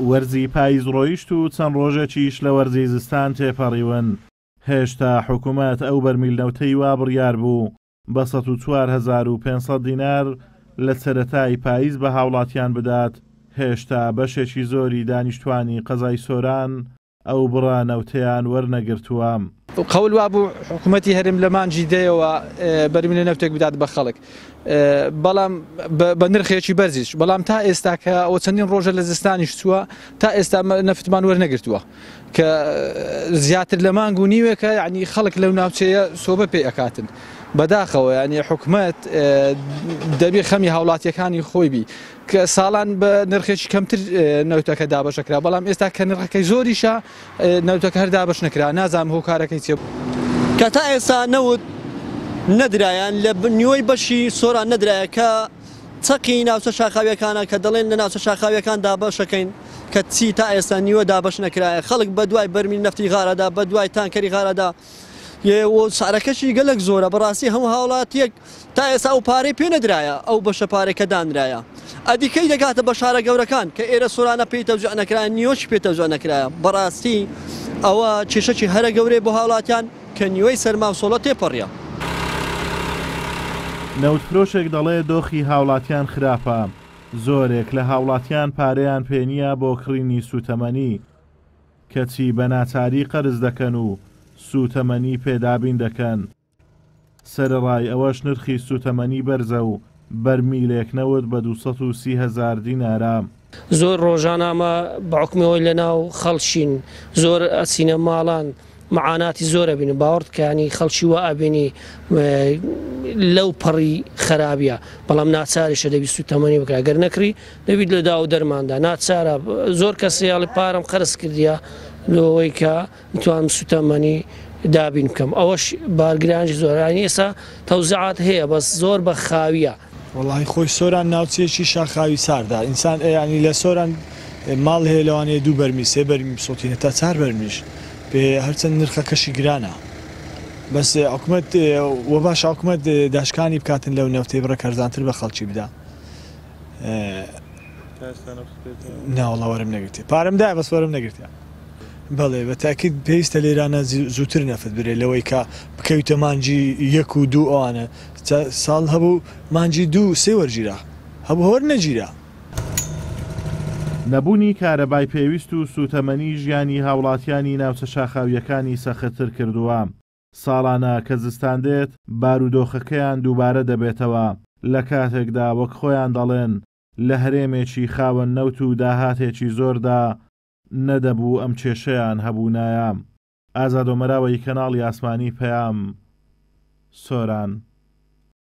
وەرزی پاییز ڕۆیشت و چەند ڕۆژێکیش لە وەرزی زستان تێپەڕیون، هێشتا حکومەت ئەو بەرمیل نەوتەی وا بڕیار بوو بە 104,500 دینار لە سەرەتای پاییز بە هاوڵاتیان بدات، هێشتا بەشێکی زۆری دانیشتوانی قەزای سۆران ئەو بڕە نەوتەیان وەرنەگرتووە. قەول وابوو حکومەتی هەرێم لە مانگی دەیەوە بەرمیلە نەوتێک بدات بە خەڵک، بەڵام بە نرخێکی بەرزیش، بەڵام تا ئێستا کە ئەوە چەندین ڕۆژە لە زستانیش چووە تا ئێستا نەفتمان وەرنەگرتووە کە زیاتر لە مانگ و نیوێکە، یعنی خەڵک لەو ناوچەیە سۆبە پێ ئەکاتن. بەداخەوە یعنی حکومەت دەبێ خەمی هاوڵاتیەکانی خۆی بی کە ساڵان بە نرخێکی کەمتر نەوتەکە دابەشەکرا، بەڵام ئێستا کە نرخەکەی زۆریشە نەوتەکە هەر دابەش نەکرا، نازانم هۆکارەکەی چیە. کە تا ئێستا نەوت نەدرایان لە نیوەی بەشی سۆران نەدرایە کە چەقی ناوچە شاخاویەکانە کە دەڵێن لە ناوچە شاخاویەکان دابەشەکەین کە چی تا ئێستا نیوە دابەش نەکرایە، خەڵک بە دوای بەرمیل نەفتی غارادا بە دوای تانکەری غارادا و سعرەکەشی گەلک زۆرە. بەڕاستی هەموو هاوڵاتیەک تا ئێستا ئەو پارەی پێ نەدرایە، ئەو بەشە پارەی کە دانرایە ئەدی کەی دەگاتە بە شارە گەورەکان کە ئێرە سۆرانە پێی تەوزیع نەکرایە، نیوەشی پێ تەوزیع نەکرایە. بەڕاستی ئەوە کێشەکی هەرە گەورەیە بۆ هاوڵاتیان کە نیوەی سەرما و سۆڵە تێپەڕیە. نەوتفرۆشێک دەڵێ دۆخی هاوڵاتیان خراپە، زۆرێک لە هاوڵاتیان پارەیان پێ نییە بۆ کڕینی سووتەمەنی، کەچی بە ناچاری قەرز دەکەن و سووتەمەنی پێ دابین دەکەن. سەرەڕای ئەوەش نرخی سووتەمەنی بەرزە و بەرمیلێک نەوت بە 230 هەزار دینارە. زۆر ڕۆژانە ئەمە بە حوکمی ئەوەی لەناو خەڵکین زۆر ئەچینە ماڵان معاناتی زۆر ئەبینین، باوەڕت کە یانی خەڵکی وا ئەبینی لەو پەڕی خەرابیە، بەڵام ناچاریشە دەبی سووتەمەنی بکرێ، گەر نەکڕی دەبیت لە داو دەرماندا ناچارە. زۆر کەس هەیە ئەڵێ پارەم قەرز کردیە لۆ ئەوەی کە بتوانم سوتەمەنی دابین بکەم، ئەوەش بارگرانیش زۆرە، یانی ئێستا تەوزیعات هەیە بەس زۆر بە خاویە. وەڵاهی خۆی سۆران ناوچەیەکی شاخاوی ساردە، ئینسان یانی لە سۆران ماڵ هەیە لەوانەیە دوو بەرمیل سێ بەرمیل بسوتینە تا چار بەرمیلیش پێ هەیە، هەرچەند نرخەکەشی گرانە بەس حکومەت وە باشە حکومەت داشکانی بکاتن لەو نەوتەی بڕێک هەرزانتر بە خەڵکی بدا. ناوەڵا وەرم نەگرتێ پارەم دایە بەس وەرم نەگرتێ. بەڵێ بە تاکید پێویستە لێرانە زووتر نەفت برێ لەوەی کە بکەویتە مانگی یەک و دوو ئەوانە ساڵ هەبوو مانگی دوو سێ وەرگیرا هەبوو هەر نەگیرا. نەبوونی کارەبای پێویست و سووتەمەنی ژیانی هاوڵاتیانی ناوچە شاخاوییەکانی سەختتر کردووە. ساڵانە کە زستان دێت بارودۆخەکەیان دووبارە دەبێتەوە، لە کاتێکدا وەک خۆیان دەڵێن لە هەرێمێکی خاوەن نەوت و داهاتێکی زۆردا نەدەبوو ئەم کێشەیان هەبوونایە. ئازاد ئۆمەراوەیی کەناڵی ئاسمانی پەیام، سۆران.